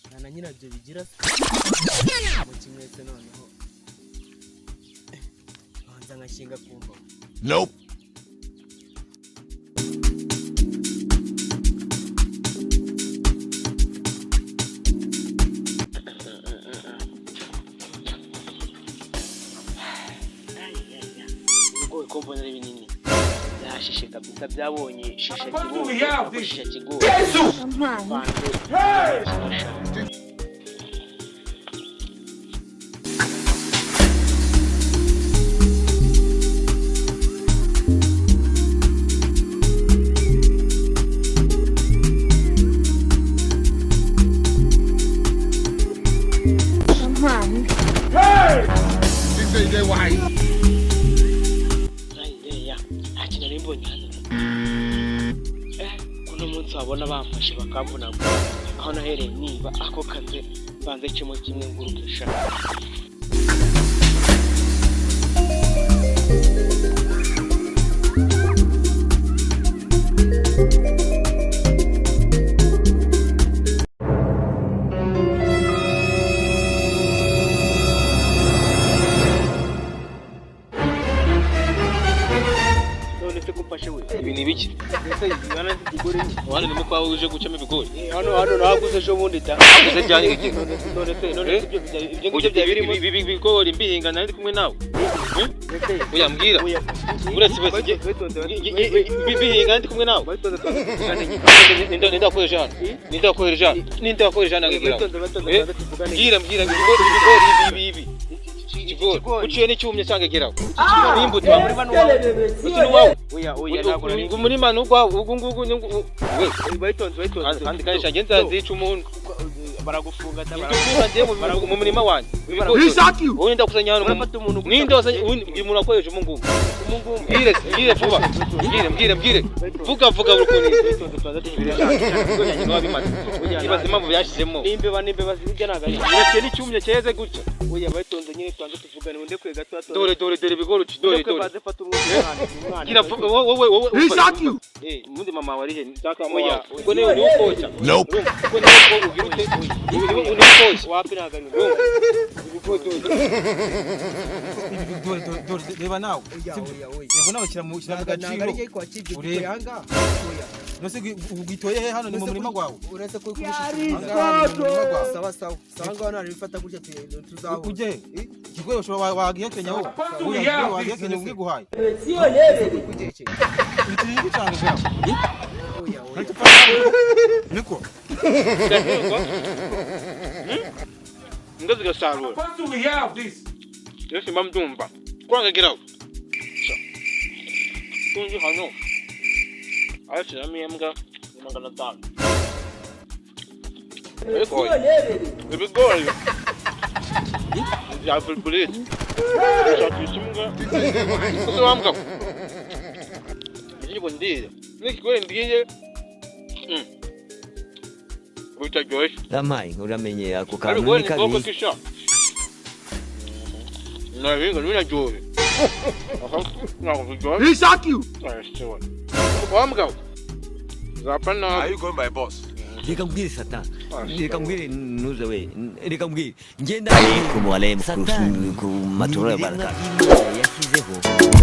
Nta na nyirabyo bigira se mu kimwe se. Noneho banza ngashinga ku mbago. Nope. Ibigori ko mbona ari binini, byashishe kabisa, byabonye shisha kigori, shisha kigori banze. Ayiyeya, nta kintu nari mbonye hano. Kuno munsi wabona bamfashe bakamvunagura aho nahereye niba ako kaze mbanze kimwe kimwe nguruke sha. None se kumfashe we? Ibi ni ibiki? Ese ibana z'ikigori? Hano ni mukwawe uje gucamo ibigori? Hano naguze ejo bundi ta. Naguze ryari iki? None se ibyo ngibyo byaba birimo? Ibi bigori mbihinga nari ndi kumwe nawe? Ese Oya, mbwira. Oya. Uretse wese mbihinga ndi kumwe nawe? Batonze, tuvugane nyine. Ninde wakohereje hano? Ninde wakohereje hano? Ninde wakohereje hano? Ngira. Batonze, batonze, Eh? batonze, tuvugane. Mbwira, mbwira, ibigori, ibi ikigori uciye n'icyumye cyangwa geraho n'imbuto wa Murima ni uwawe. Uti ni uwawe? Oya, oya, ntabwo nari. Umurima ni ugwawe ugu ngugu we. Batonze, batonze. Kandi shange nzazica umuntu. Baragufunga ta. Ngiye mu murima wanjye. Wowe ninde wakusanya hano? Urafata umuntu gusa. Ninde wasanya uyu muntu wakoresha umu ngumu? Umungumu. Mbwire, mbwire vuba, mbwire, mbwire, mbwire, vuga, vuga buri ukuntu. Batonze, tubanze tuvugane. Bimaze ibaze impamvu byashyizemo. N'imbeba zirya ntabwo ari. Urakeye n'icyumye cyeze gutya. Oya, batonze nyine, tubanze tuvugane undi kwe gato. Dore, dore, dore ibigori uci, dore, dore dore. Baze fata umwana, umwana. Gira vuba wowe, wowe. Eh, ubundi mama wari he? Nshaka mama Oya. wawe. Ubwo niwe niwe ukoca. Nope. Urumva? Ubwo niwe uko ugira ute? Niwe ukoca. Wapi, ntabwo ari. Dore, dore, dore, reba nawe. Oya, oya, oya. Yego, nawe shyira mu gaciro. Urebe. Urebe. Nose ugitoye he? Hano ni mu murima gwawe. Uretse ko Ahangaha ni mu murima gwawe. Sawa, sawa, sawa, ngaho ntabifata gutya tuzahura. Ujye he? Ikigori ushobora wagihekenya wowe. Oya, wagihekenya ubwiguhaye. Kugeke. Ikirindi cyane gwawe. Oya, oya. Niko. Ndaherwa. Imbwa zigasarura. Rero simba mbyumva. Kwanga geraho. Tunzi hano. Ayashyiramo imbwa ni 500. Ariko ibigori bya bulbulite. Ushakisha imbwa. Ese wambwa. Igiye ndiye. N'ikigori ndiye. Bitaryoshye. Yampaye, uramenye ako kantu Ariko ni ni bwoko kabi. kisha. Nabiga biraryoshye. Ntabwo biryoshye. He shot you. Wa mugabo. Zapfa nabi. You going by boss? Reka mbwire sata, reka mbwire ntuze we, reka mbwire ngenda Alaikum wa Satan ku maturo ya ni ibiremwa baraka. by'Imana yashyizeho.